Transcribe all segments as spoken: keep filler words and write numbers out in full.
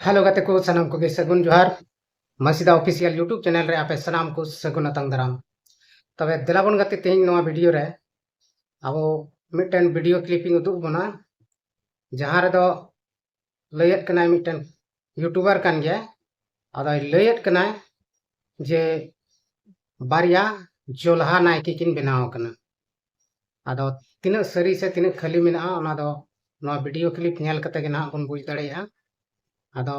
Hello ᱜᱟᱛᱮ ᱠᱚ, ᱥᱟᱱᱟᱢ ᱠᱚᱜᱮ ᱥᱟᱹᱜᱩᱱ ᱡᱚᱦᱟᱨ᱾ ᱢᱟᱹᱥᱤᱫᱟ ᱚᱯᱷᱤᱥᱤᱭᱟᱞ YouTube ᱪᱮᱱᱮᱞ ᱨᱮ ᱟᱯᱮ ᱥᱟᱱᱟᱢ ᱠᱚ ᱥᱟᱹᱜᱩᱱ ᱟᱛᱟᱝ ᱫᱟᱨᱟᱢ᱾ ᱛᱚᱵᱮ ᱫᱮᱞᱟ ᱵᱚᱱ ᱜᱟᱛᱮ, ᱛᱮᱦᱮᱧ ᱱᱚᱣᱟ ᱵᱷᱤᱰᱤᱭᱳ ᱨᱮ ᱟᱵᱚ ᱢᱤᱫᱴᱮᱱ ᱵᱷᱤᱰᱤᱭᱳ ᱠᱞᱤᱯ ᱤᱧ ᱩᱫᱩᱜ ᱵᱚᱱᱟ, ᱡᱟᱦᱟᱸ ᱨᱮᱫᱚ ᱞᱟᱹᱭᱮᱫ ᱠᱟᱱᱟᱭ, ᱢᱤᱫᱴᱮᱱ ᱭᱩᱴᱩᱵᱟᱨ ᱠᱟᱱ ᱜᱮᱭᱟᱭ, ᱟᱫᱚᱭ ᱞᱟᱹᱭᱮᱫ ᱠᱟᱱᱟᱭ ᱡᱮ ᱵᱟᱨᱭᱟ ᱡᱚᱞᱦᱟ ᱱᱟᱭᱠᱮ ᱠᱤᱱ ᱵᱮᱱᱟᱣ ᱟᱠᱟᱱᱟ᱾ ᱟᱫᱚ ᱛᱤᱱᱟᱹᱜ ᱥᱟᱹᱨᱤ ᱥᱮ ᱛᱤᱱᱟᱹᱜ ᱠᱷᱟᱹᱞᱤ ᱢᱮᱱᱟᱜᱼᱟ, ᱚᱱᱟ ᱫᱚ ᱱᱚᱣᱟ ᱵᱷᱤᱰᱤᱭᱳ ᱠᱞᱤᱯ ᱧᱮᱞ ᱠᱟᱛᱮ ᱜᱮ ᱱᱟᱦᱟᱜ ᱵᱚᱱ ᱵᱩᱡᱽ ᱫᱟᱲᱮᱭᱟᱜᱼᱟ᱾ ᱟᱫᱚ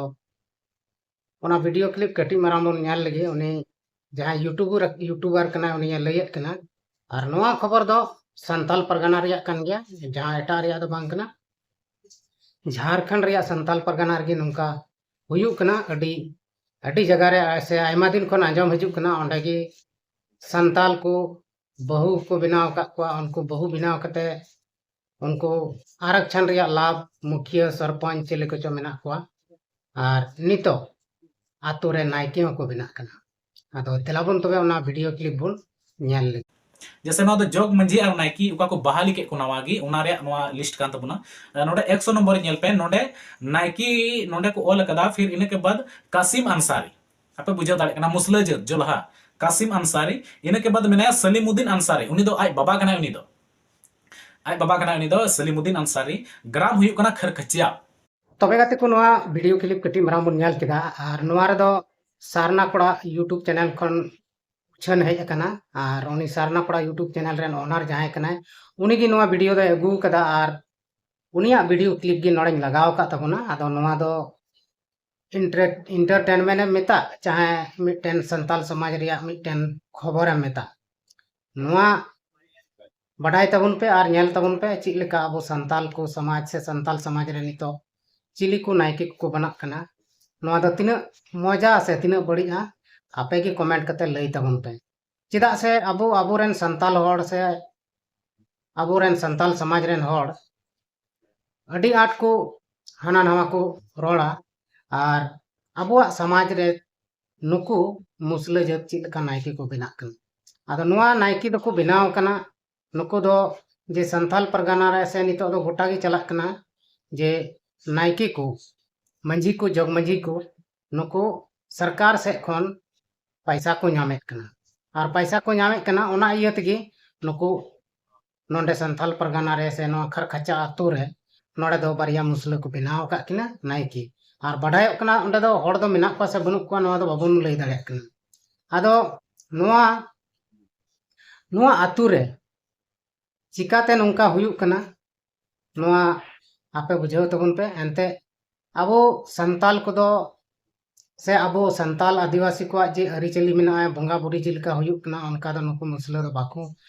ᱚᱱᱟ ᱵᱷᱤᱰᱤᱭᱳ ᱠᱞᱤᱯ ᱠᱟᱹᱴᱤᱡ ᱢᱟᱨᱟᱝ ᱵᱚᱱ ᱧᱮᱞ ᱞᱮᱜᱮ᱾ ᱩᱱᱤ ᱡᱟᱦᱟᱸᱭ ᱭᱩᱴᱩᱵᱟᱨ, ᱭᱩᱴᱩᱵᱟᱨ ᱠᱟᱱᱟᱭ, ᱩᱱᱤᱭᱮ ᱞᱟᱹᱭᱮᱫ ᱠᱟᱱᱟ᱾ ᱟᱨ ᱱᱚᱣᱟ ᱠᱷᱚᱵᱚᱨ ᱫᱚ ᱥᱟᱱᱛᱟᱞ ᱯᱟᱨᱜᱟᱱᱟ ᱨᱮᱭᱟᱜ ᱠᱟᱱ ᱜᱮᱭᱟ, ᱡᱟᱦᱟᱸ ᱮᱴᱟᱜ ᱨᱮᱭᱟᱜ ᱫᱚ ᱵᱟᱝ ᱠᱟᱱᱟ᱾ ᱡᱷᱟᱲᱠᱷᱚᱸᱰ ᱨᱮᱭᱟᱜ ᱥᱟᱱᱛᱟᱞ ᱯᱟᱨᱜᱟᱱᱟ ᱨᱮᱜᱮ ᱱᱚᱝᱠᱟ ᱦᱩᱭᱩᱜ ᱠᱟᱱᱟ᱾ ᱟᱹᱰᱤ, ᱟᱹᱰᱤ ᱡᱟᱭᱜᱟ ᱨᱮ ᱥᱮ ᱟᱭᱢᱟ ᱫᱤᱱ ᱠᱷᱚᱱ ᱟᱸᱡᱚᱢ ᱦᱤᱡᱩᱜ ᱠᱟᱱᱟ, ᱚᱸᱰᱮ ᱜᱮ ᱥᱟᱱᱛᱟᱞ ᱠᱚ ᱵᱟᱹᱦᱩ ᱠᱚ ᱵᱮᱱᱟᱣ ᱟᱠᱟᱫ ᱠᱚᱣᱟ᱾ ᱩᱱᱠᱩ ᱵᱟᱹᱦᱩ ᱵᱮᱱᱟᱣ ᱠᱟᱛᱮ ᱩᱱᱠᱩ ᱟᱨᱟᱠᱪᱷᱟᱱ ᱨᱮᱭᱟᱜ ᱞᱟᱵᱷ, ᱢᱩᱠᱷᱤᱭᱟᱹ, ᱥᱚᱨᱯᱚᱧᱪ, ᱪᱤᱞᱤ ᱠᱚᱪᱚ ᱢᱮᱱᱟᱜ ᱠᱚᱣᱟ, ᱟᱨ ᱱᱤᱛᱚᱜ ᱟᱛᱳ ᱨᱮ ᱱᱟᱭᱠᱮ ᱦᱚᱸᱠᱚ ᱵᱮᱱᱟᱜ ᱠᱟᱱᱟ᱾ ᱟᱫᱚ ᱫᱮᱞᱟ ᱵᱚᱱ ᱛᱚᱵᱮ ᱚᱱᱟ ᱵᱷᱤᱰᱤᱭᱳ ᱠᱞᱤᱯ ᱵᱚᱱ ᱧᱮᱞ ᱞᱮᱜᱮ᱾ ᱡᱮᱥᱮ ᱱᱚᱣᱟ ᱫᱚ ᱡᱚᱜᱽ ᱢᱟᱹᱡᱷᱤ ᱟᱨ ᱱᱟᱭᱠᱮ ᱚᱠᱟ ᱠᱚ ᱵᱟᱦᱟᱞᱤ ᱠᱮᱫ ᱠᱚ ᱱᱟᱣᱟ ᱜᱮ, ᱚᱱᱟ ᱨᱮᱭᱟᱜ ᱱᱚᱣᱟ ᱞᱤᱥᱴ ᱠᱟᱱ ᱛᱟᱵᱚᱱᱟ᱾ ᱟᱨ ᱱᱚᱰᱮ ᱮᱠᱥᱚ ᱱᱚᱢᱵᱚᱨ ᱧᱮᱞ ᱯᱮ, ᱱᱚᱰᱮ ᱱᱟᱭᱠᱮ ᱱᱚᱰᱮ ᱠᱚ ᱚᱞ ᱟᱠᱟᱫᱟ, ᱯᱷᱤᱨ ᱤᱱᱟᱹ ᱠᱮ ᱵᱟᱫ ᱠᱟᱥᱤᱢ ᱟᱱᱥᱟᱨᱤ᱾ ᱟᱯᱮ ᱵᱩᱡᱷᱟᱹᱣ ᱫᱟᱲᱮᱭᱟᱜ ᱠᱟᱱᱟ, ᱢᱩᱥᱞᱟᱹ ᱡᱟᱹᱛ ᱡᱚᱞᱦᱟ ᱠᱟᱥᱤᱢ ᱟᱱᱥᱟᱨᱤ᱾ ᱤᱱᱟᱹ ᱠᱮ ᱵᱟᱫ ᱢᱮᱱᱟᱭᱟ ᱥᱟᱞᱤᱢᱩᱫᱫᱤᱱ ᱟᱱᱥᱟᱨᱤ, ᱩᱱᱤ ᱫᱚ ᱟᱡ ᱵᱟᱵᱟ ᱠᱟᱱᱟᱭ, ᱩᱱᱤ ᱫᱚ ᱟᱡ ᱵᱟᱵᱟ ᱠᱟᱱᱟᱭ, ᱩᱱᱤ ᱫᱚ ᱥᱟᱞᱤᱢᱩᱫᱫᱤᱱ ᱟᱱᱥᱟᱨᱤ᱾ ᱜᱨᱟᱢ ᱦᱩᱭᱩᱜ ᱠᱟᱱᱟ ᱠᱷᱟᱨᱠᱷᱟᱪᱤᱭᱟ᱾ ᱛᱚᱵᱮ ᱜᱟᱛᱮ ᱠᱚ, ᱱᱚᱣᱟ ᱵᱷᱤᱰᱤᱭᱳ ᱠᱞᱤᱯ ᱠᱟᱹᱴᱤᱡ ᱢᱟᱨᱟᱝ ᱵᱚᱱ ᱧᱮᱞ ᱠᱮᱫᱟ, ᱟᱨ ᱱᱚᱣᱟ ᱨᱮᱫᱚ ᱥᱟᱨᱱᱟ ᱠᱚᱲᱟ YouTube ᱪᱮᱱᱮᱞ ᱠᱷᱚᱱ ᱩᱪᱷᱟᱹᱱ ᱦᱮᱡ ᱟᱠᱟᱱᱟ, ᱟᱨ ᱩᱱᱤ ᱥᱟᱨᱱᱟ ᱠᱚᱲᱟ YouTube ᱪᱮᱱᱮᱞ ᱨᱮᱱ ᱳᱱᱟᱨ ᱡᱟᱦᱟᱸᱭ ᱠᱟᱱᱟᱭ, ᱩᱱᱤ ᱜᱮ ᱱᱚᱣᱟ ᱵᱷᱤᱰᱤᱭᱳ ᱫᱚᱭ ᱟᱹᱜᱩ ᱟᱠᱟᱫᱟ, ᱟᱨ ᱩᱱᱤᱭᱟᱜ ᱵᱷᱤᱰᱤᱭᱳ ᱠᱞᱤᱯ ᱜᱮ ᱱᱚᱰᱮᱧ ᱞᱟᱜᱟᱣ ᱟᱠᱟᱫ ᱛᱟᱵᱚᱱᱟ᱾ ᱟᱫᱚ ᱱᱚᱣᱟ ᱫᱚ ᱤᱱᱴᱟᱨ-, ᱤᱱᱴᱟᱨᱴᱮᱱᱢᱮᱱᱴ ᱮᱢ ᱢᱮᱛᱟᱜ, ᱪᱟᱦᱮ ᱢᱤᱫᱴᱮᱱ ᱥᱟᱱᱛᱟᱞ ᱥᱚᱢᱟᱡᱽ ᱨᱮᱭᱟᱜ ᱢᱤᱫᱴᱮᱱ ᱠᱷᱚᱵᱚᱨᱮᱢ ᱢᱮᱛᱟᱜ, ᱱᱚᱣᱟ ᱵᱟᱰᱟᱭ ᱛᱟᱵᱚᱱ ᱯᱮ ᱟᱨ ᱧᱮᱞ ᱛᱟᱵᱚᱱ ᱯᱮ, ᱪᱮᱫ ᱞᱮᱠᱟ ᱟᱵᱚ ᱥᱟᱱᱛᱟᱞ ᱠᱚ ᱥᱚᱢᱟᱡᱽ ᱥᱮ ᱥᱟᱱᱛᱟᱞ ᱥᱚᱢᱟᱡᱽ ᱨᱮ ᱱᱤᱛᱚᱜ ᱪᱤᱞᱤ ᱠᱚ ᱱᱟᱭᱠᱮ ᱠᱚᱠᱚ ᱵᱮᱱᱟᱜ ᱠᱟᱱᱟ᱾ ᱱᱚᱣᱟ ᱫᱚ ᱛᱤᱱᱟᱹᱜ ᱢᱚᱡᱟ ᱥᱮ ᱛᱤᱱᱟᱹᱜ ᱵᱟᱹᱲᱤᱡᱼᱟ, ᱟᱯᱮ ᱜᱮ ᱠᱚᱢᱮᱱᱴ ᱠᱟᱛᱮ ᱞᱟᱹᱭ ᱛᱟᱵᱚᱱ ᱯᱮ᱾ ᱪᱮᱫᱟᱜ ᱥᱮ ᱟᱵᱚ, ᱟᱵᱚᱨᱮᱱ ᱥᱟᱱᱛᱟᱞ ᱦᱚᱲ ᱥᱮ ᱟᱵᱚᱨᱮᱱ ᱥᱟᱱᱛᱟᱞ ᱥᱚᱢᱟᱡᱽ ᱨᱮᱱ ᱦᱚᱲ ᱟᱹᱰᱤ ᱟᱸᱴ ᱠᱚ ᱦᱟᱱᱟ ᱱᱟᱣᱟ ᱠᱚ ᱨᱚᱲᱟ, ᱟᱨ ᱟᱵᱚᱣᱟᱜ ᱥᱚᱢᱟᱡᱽ ᱨᱮ ᱱᱩᱠᱩ ᱢᱩᱥᱞᱟᱹ ᱡᱟᱹᱛ ᱪᱮᱫ ᱞᱮᱠᱟ ᱱᱟᱭᱠᱮ ᱠᱚ ᱵᱮᱱᱟᱜ ᱠᱟᱱᱟ᱾ ᱟᱫᱚ ᱱᱚᱣᱟ ᱱᱟᱭᱠᱮ ᱫᱚᱠᱚ ᱵᱮᱱᱟᱣ ᱠᱟᱱᱟ, ᱱᱩᱠᱩ ᱫᱚ ᱡᱮ ᱥᱟᱱᱛᱟᱞ ᱯᱟᱨᱜᱟᱱᱟ ᱨᱮ ᱥᱮ ᱱᱤᱛᱚᱜ ᱫᱚ ᱜᱚᱴᱟ ᱜᱮ ᱪᱟᱞᱟᱜ ᱠᱟᱱᱟ ᱡᱮ ᱱᱟᱭᱠᱮ ᱠᱚ ᱢᱟᱹᱡᱷᱤ ᱠᱚ, ᱡᱚᱜᱽ ᱢᱟᱹᱡᱷᱤ ᱠᱚ, ᱱᱩᱠᱩ ᱥᱚᱨᱠᱟᱨ ᱥᱮᱫ ᱠᱷᱚᱱ ᱯᱟᱭᱥᱟ ᱠᱚ ᱧᱟᱢᱮᱫ ᱠᱟᱱᱟ᱾ ᱟᱨ ᱯᱟᱭᱥᱟ ᱠᱚ ᱧᱟᱢᱮᱫ ᱠᱟᱱᱟ, ᱚᱱᱟ ᱤᱭᱟᱹ ᱛᱮᱜᱮ ᱱᱩᱠᱩ ᱱᱚᱰᱮ ᱥᱟᱱᱛᱟᱞ ᱯᱟᱨᱜᱟᱱᱟ ᱨᱮ ᱥᱮ ᱱᱚᱣᱟ ᱠᱷᱟᱨᱠᱷᱟᱪᱟ ᱟᱛᱳ ᱨᱮ ᱱᱚᱰᱮ ᱫᱚ ᱵᱟᱨᱭᱟ ᱢᱩᱥᱞᱟᱹ ᱠᱚ ᱵᱮᱱᱟᱣ ᱟᱠᱟᱫ ᱠᱤᱱᱟ ᱱᱟᱭᱠᱮ᱾ ᱟᱨ ᱵᱟᱰᱟᱭᱚᱜ ᱠᱟᱱᱟ ᱚᱸᱰᱮ ᱫᱚ ᱦᱚᱲ ᱫᱚ ᱢᱮᱱᱟᱜ ᱠᱚᱣᱟ ᱥᱮ ᱵᱟᱹᱱᱩᱜ ᱠᱚᱣᱟ, ᱱᱚᱣᱟ ᱫᱚ ᱵᱟᱵᱚᱱ ᱞᱟᱹᱭ ᱫᱟᱲᱮᱭᱟᱜ ᱠᱟᱱᱟ᱾ ᱟᱫᱚ ᱱᱚᱣᱟ, ᱱᱚᱣᱟ ᱟᱛᱳ ᱨᱮ ᱪᱤᱠᱟᱛᱮ ᱱᱚᱝᱠᱟ ᱦᱩᱭᱩᱜ ᱠᱟᱱᱟ, ᱱᱚᱣᱟ ᱟᱯᱮ ᱵᱩᱡᱷᱟᱹᱣ ᱛᱟᱵᱚᱱ ᱯᱮ᱾ ᱮᱱᱛᱮ ᱟᱵᱚ ᱥᱟᱱᱛᱟᱞ ᱠᱚᱫᱚ ᱥᱮ ᱟᱵᱚ ᱥᱟᱱᱛᱟᱞ ᱟᱹᱫᱤᱵᱟᱹᱥᱤ ᱠᱚᱣᱟᱜ ᱡᱮ ᱟᱹᱨᱤᱪᱟᱹᱞᱤ ᱢᱮᱱᱟᱜᱼᱟ, ᱵᱚᱸᱜᱟ ᱵᱩᱨᱩ ᱪᱮᱫ ᱞᱮᱠᱟ ᱦᱩᱭᱩᱜ ᱠᱟᱱᱟ, ᱚᱱᱠᱟ ᱫᱚ ᱱᱩᱠᱩ ᱢᱩᱥᱞᱟᱹ ᱫᱚ ᱵᱟᱠᱚ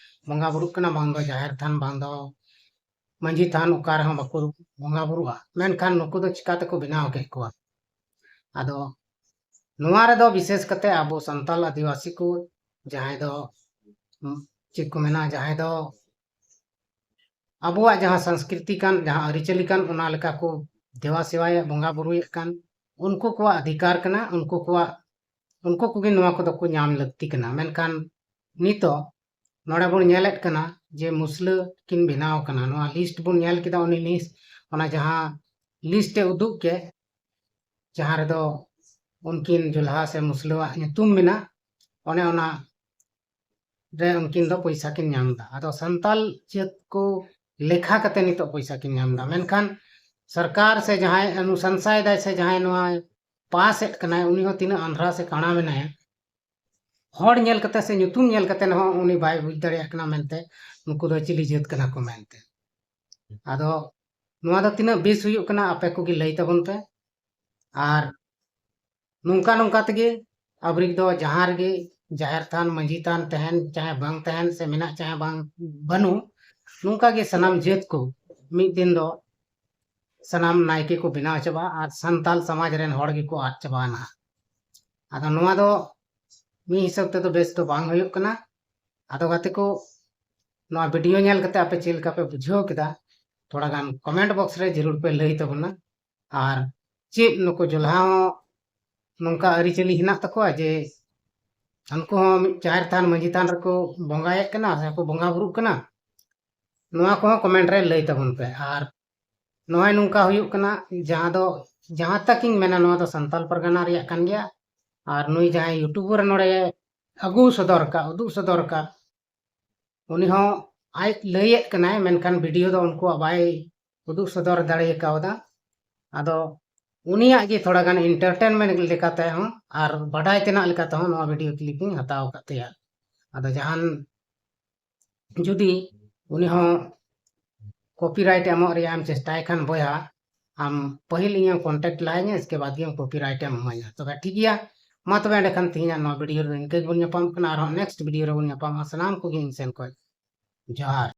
ᱵᱚᱸᱜᱟ ᱵᱩᱨᱩᱜ ᱠᱟᱱᱟ, ᱵᱟᱝ ᱫᱚ ᱡᱟᱦᱮᱨ ᱛᱷᱟᱱ, ᱵᱟᱝ ᱫᱚ ᱢᱟᱹᱡᱷᱤ ᱛᱷᱟᱱ, ᱚᱠᱟ ᱨᱮᱦᱚᱸ ᱵᱟᱠᱚ ᱵᱚᱸᱜᱟ ᱵᱩᱨᱩᱜᱼᱟ᱾ ᱢᱮᱱᱠᱷᱟᱱ ᱱᱩᱠᱩ ᱫᱚ ᱪᱤᱠᱟ ᱛᱮᱠᱚ ᱵᱮᱱᱟᱣ ᱠᱮᱫ ᱠᱚᱣᱟ? ᱟᱫᱚ ᱱᱚᱣᱟ ᱨᱮᱫᱚ ᱵᱤᱥᱮᱥ ᱠᱟᱛᱮ ᱟᱵᱚ ᱥᱟᱱᱛᱟᱞ ᱟᱹᱫᱤᱵᱟᱹᱥᱤ ᱠᱚ ᱡᱟᱦᱟᱸᱭ ᱫᱚ, ᱩᱢ, ᱪᱮᱫ ᱠᱚ ᱢᱮᱱᱟ, ᱡᱟᱦᱟᱸᱭ ᱫᱚ ᱟᱵᱚᱣᱟᱜ ᱡᱟᱦᱟᱸ ᱥᱚᱝᱥᱠᱨᱤᱛᱤ ᱠᱟᱱ, ᱡᱟᱦᱟᱸ ᱟᱹᱨᱤᱪᱟᱹᱞᱤ ᱠᱟᱱ, ᱚᱱᱟ ᱞᱮᱠᱟ ᱠᱚ ᱫᱮᱵᱟ ᱥᱮᱵᱟᱭᱮᱫ, ᱵᱚᱸᱜᱟ ᱵᱩᱨᱩᱭᱮᱫ ᱠᱟᱱ, ᱩᱱᱠᱩ ᱠᱚᱣᱟᱜ ᱚᱫᱷᱤᱠᱟᱨ ᱠᱟᱱᱟ, ᱩᱱᱠᱩ ᱠᱚᱣᱟᱜ, ᱩᱱᱠᱩ ᱠᱚᱜᱮ ᱱᱚᱣᱟ ᱠᱚᱫᱚ ᱠᱚ ᱧᱟᱢ ᱞᱟᱹᱠᱛᱤ ᱠᱟᱱᱟ᱾ ᱢᱮᱱᱠᱷᱟᱱ ᱱᱤᱛᱚᱜ ᱱᱚᱰᱮ ᱵᱚᱱ ᱧᱮᱞᱮᱫ ᱠᱟᱱᱟ ᱡᱮ ᱢᱩᱥᱞᱟᱹ ᱠᱤᱱ ᱵᱮᱱᱟᱣ ᱠᱟᱱᱟ, ᱱᱚᱣᱟ ᱞᱤᱥᱴ ᱵᱚᱱ ᱧᱮᱞ ᱠᱮᱫᱟ, ᱩᱱᱤ ᱞᱤᱥᱴ, ᱚᱱᱟ ᱡᱟᱦᱟᱸ ᱞᱤᱥᱴ ᱮ ᱩᱫᱩᱜ ᱠᱮᱫ, ᱡᱟᱦᱟᱸ ᱨᱮᱫᱚ ᱩᱱᱠᱤᱱ ᱡᱚᱞᱦᱟ ᱥᱮ ᱢᱩᱥᱞᱟᱹᱣᱟᱜ ᱧᱩᱛᱩᱢ ᱢᱮᱱᱟᱜ, ᱚᱱᱮ ᱚᱱᱟ ᱨᱮ ᱩᱱᱠᱤᱱ ᱫᱚ ᱯᱚᱭᱥᱟ ᱠᱤᱱ ᱧᱟᱢ ᱮᱫᱟ᱾ ᱟᱫᱚ ᱥᱟᱱᱛᱟᱞ ᱡᱟᱹᱛ ᱠᱚ ᱞᱮᱠᱷᱟ ᱠᱟᱛᱮ ᱱᱤᱛᱚᱜ ᱯᱚᱭᱥᱟ ᱠᱤᱱ ᱧᱟᱢ ᱮᱫᱟ, ᱢᱮᱱᱠᱷᱟᱱ ᱥᱚᱨᱠᱟᱨ ᱥᱮ ᱡᱟᱦᱟᱸᱭ ᱚᱱᱩᱥᱚᱝᱥᱟᱭ ᱫᱟᱭ ᱥᱮ ᱡᱟᱦᱟᱸᱭ ᱱᱚᱣᱟ ᱯᱟᱥ ᱮᱫ ᱠᱟᱱᱟᱭ, ᱩᱱᱤ ᱦᱚᱸ ᱛᱤᱱᱟᱹᱜ ᱟᱱᱫᱷᱨᱟ ᱥᱮ ᱠᱟᱬᱟ ᱢᱮᱱᱟᱭᱟ, ᱦᱚᱲ ᱧᱮᱞ ᱠᱟᱛᱮ ᱥᱮ ᱧᱩᱛᱩᱢ ᱧᱮᱞ ᱠᱟᱛᱮ ᱦᱚᱸ ᱩᱱᱤ ᱵᱟᱭ ᱵᱩᱡᱽ ᱫᱟᱲᱮᱭᱟᱜ ᱠᱟᱱᱟ ᱢᱮᱱᱛᱮ ᱱᱩᱠᱩ ᱫᱚ ᱪᱤᱞᱤ ᱡᱟᱹᱛ ᱠᱟᱱᱟ ᱠᱚ ᱢᱮᱱᱛᱮ᱾ ᱟᱫᱚ ᱱᱚᱣᱟ ᱫᱚ ᱛᱤᱱᱟᱹᱜ ᱵᱮᱥ ᱦᱩᱭᱩᱜ ᱠᱟᱱᱟ, ᱟᱯᱮ ᱠᱚᱜᱮ ᱞᱟᱹᱭ ᱛᱟᱵᱚᱱ ᱯᱮ᱾ ᱟᱨ ᱱᱚᱝᱠᱟ ᱱᱚᱝᱠᱟ ᱛᱮᱜᱮ ᱟᱵᱚᱨᱤᱡ ᱫᱚ ᱡᱟᱦᱟᱸ ᱨᱮᱜᱮ ᱡᱟᱦᱮᱨ ᱛᱷᱟᱱ, ᱢᱟᱹᱡᱷᱤ ᱛᱷᱟᱱ ᱛᱟᱦᱮᱱ ᱪᱟᱦᱮ ᱵᱟᱝ ᱛᱟᱦᱮᱱ ᱥᱮ ᱢᱮᱱᱟᱜ ᱪᱟᱦᱮ ᱵᱟᱝ ᱵᱟᱹᱱᱩᱜ, ᱱᱚᱝᱠᱟ ᱜᱮ ᱥᱟᱱᱟᱢ ᱡᱟᱹᱛ ᱠᱚ ᱢᱤᱫ ᱫᱤᱱ ᱫᱚ ᱥᱟᱱᱟᱢ ᱱᱟᱭᱠᱮ ᱠᱚ ᱵᱮᱱᱟᱣ ᱪᱟᱵᱟᱜᱼᱟ ᱟᱨ ᱥᱟᱱᱛᱟᱞ ᱥᱚᱢᱟᱡᱽ ᱨᱮᱱ ᱦᱚᱲ ᱜᱮᱠᱚ ᱟᱫ ᱪᱟᱵᱟᱜᱼᱟ ᱱᱟᱦᱟᱜ᱾ ᱟᱫᱚ ᱱᱚᱣᱟ ᱫᱚ ᱢᱤᱫ ᱦᱤᱥᱟᱹᱵ ᱛᱮᱫᱚ ᱵᱮᱥ ᱫᱚ ᱵᱟᱝ ᱦᱩᱭᱩᱜ ᱠᱟᱱᱟ᱾ ᱟᱫᱚ ᱜᱟᱛᱮ ᱠᱚ, ᱱᱚᱣᱟ ᱵᱷᱤᱰᱤᱭᱳ ᱧᱮᱞ ᱠᱟᱛᱮ ᱟᱯᱮ ᱪᱮᱫ ᱞᱮᱠᱟ ᱯᱮ ᱵᱩᱡᱷᱟᱹᱣ ᱠᱮᱫᱟ, ᱛᱷᱚᱲᱟ ᱜᱟᱱ ᱠᱚᱢᱮᱱᱴ ᱵᱚᱠᱥ ᱨᱮ ᱡᱟᱹᱨᱩᱲ ᱯᱮ ᱞᱟᱹᱭ ᱛᱟᱵᱚᱱᱟ᱾ ᱟᱨ ᱪᱮᱫ ᱱᱩᱠᱩ ᱡᱚᱞᱦᱟ ᱦᱚᱸ ᱱᱚᱝᱠᱟ ᱟᱹᱨᱤᱪᱟᱹᱞᱤ ᱦᱮᱱᱟᱜ ᱛᱟᱠᱚᱣᱟ ᱡᱮ ᱩᱱᱠᱩ ᱦᱚᱸ ᱢᱤᱫ ᱡᱟᱦᱮᱨ ᱛᱷᱟᱱ, ᱢᱟᱹᱡᱷᱤ ᱛᱷᱟᱱ ᱨᱮᱠᱚ ᱵᱚᱸᱜᱟᱭᱮᱫ ᱠᱟᱱᱟ ᱥᱮ ᱠᱚ ᱵᱚᱸᱜᱟ ᱵᱩᱨᱩᱜ ᱠᱟᱱᱟ? ᱱᱚᱣᱟ ᱠᱚᱦᱚᱸ ᱠᱚᱢᱮᱱᱴ ᱨᱮ ᱞᱟᱹᱭ ᱛᱟᱵᱚᱱ ᱯᱮ᱾ ᱟᱨ ᱱᱚᱜᱼᱚᱭ ᱱᱚᱝᱠᱟ ᱦᱩᱭᱩᱜ ᱠᱟᱱᱟ, ᱡᱟᱦᱟᱸ ᱫᱚ ᱡᱟᱦᱟᱸ ᱛᱟᱠ ᱤᱧ ᱢᱮᱱᱟ, ᱱᱚᱣᱟ ᱫᱚ ᱥᱟᱱᱛᱟᱞ ᱯᱟᱨᱜᱟᱱᱟ ᱨᱮᱭᱟᱜ ᱠᱟᱱ ᱜᱮᱭᱟ᱾ ᱟᱨ ᱱᱩᱭ ᱡᱟᱦᱟᱸᱭ YouTuber ᱱᱚᱰᱮ ᱟᱹᱜᱩ ᱥᱚᱫᱚᱨ ᱠᱟᱜ, ᱩᱫᱩᱜ ᱥᱚᱫᱚᱨ ᱠᱟᱜ, ᱩᱱᱤ ᱦᱚᱸ ᱟᱡ ᱞᱟᱹᱭᱮᱫ ᱠᱟᱱᱟᱭ, ᱢᱮᱱᱠᱷᱟᱱ ᱵᱷᱤᱰᱤᱭᱳ ᱫᱚ ᱩᱱᱠᱩᱣᱟᱜ ᱵᱟᱭ ᱩᱫᱩᱜ ᱥᱚᱫᱚᱨ ᱫᱟᱲᱮ ᱠᱟᱣᱫᱟ᱾ ᱟᱫᱚ ᱩᱱᱤᱭᱟᱜ ᱜᱮ ᱛᱷᱚᱲᱟ ᱜᱟᱱ entertainment ᱞᱮᱠᱟᱛᱮ ᱦᱚᱸ ᱟᱨ ᱵᱟᱰᱟᱭ ᱛᱮᱱᱟᱜ ᱞᱮᱠᱟᱛᱮ ᱦᱚᱸ ᱱᱚᱣᱟ ᱵᱷᱤᱰᱤᱭᱳ ᱠᱞᱤᱯ ᱤᱧ ᱦᱟᱛᱟᱣ ᱟᱠᱟᱫ ᱛᱟᱭᱟ᱾ ᱟᱫᱚ ᱡᱟᱦᱟᱱ ᱡᱩᱫᱤ ᱩᱱᱤ ᱦᱚᱸ ᱠᱚᱯᱤᱨᱟᱭᱤᱴ ᱮᱢᱚᱜ ᱨᱮᱭᱟᱜ ᱮᱢ ᱪᱮᱥᱴᱟᱭ ᱠᱷᱟᱱ ᱵᱚᱭᱦᱟ, ᱟᱢ ᱯᱟᱹᱦᱤᱞ ᱤᱧᱮᱢ ᱠᱚᱱᱴᱮᱠᱴ ᱞᱟᱦᱟᱧᱟ, ᱤᱥᱠᱮ ᱵᱟᱫ ᱜᱮ ᱟᱢ ᱠᱚᱯᱤᱨᱟᱭᱤᱴ ᱮᱢ ᱮᱢᱟᱹᱧᱟ᱾ ᱛᱚᱵᱮ ᱴᱷᱤᱠ ᱜᱮᱭᱟ, ᱢᱟ ᱛᱚᱵᱮ ᱮᱸᱰᱮᱠᱷᱟᱱ ᱛᱮᱦᱮᱧᱟᱜ ᱱᱚᱣᱟ ᱵᱷᱤᱰᱤᱭᱳ ᱨᱮ ᱤᱱᱠᱟᱹ ᱜᱮᱵᱚᱱ ᱧᱟᱯᱟᱢ ᱠᱟᱱᱟ᱾ ᱟᱨᱦᱚᱸ ᱱᱮᱠᱥᱴ ᱵᱷᱤᱰᱤᱭᱳ ᱨᱮᱵᱚᱱ ᱧᱟᱯᱟᱢᱟ᱾ ᱥᱟᱱᱟᱢ ᱠᱚᱜᱮ ᱤᱧ ᱥᱮᱱ ᱠᱷᱚᱱ ᱡᱚᱦᱟᱨ᱾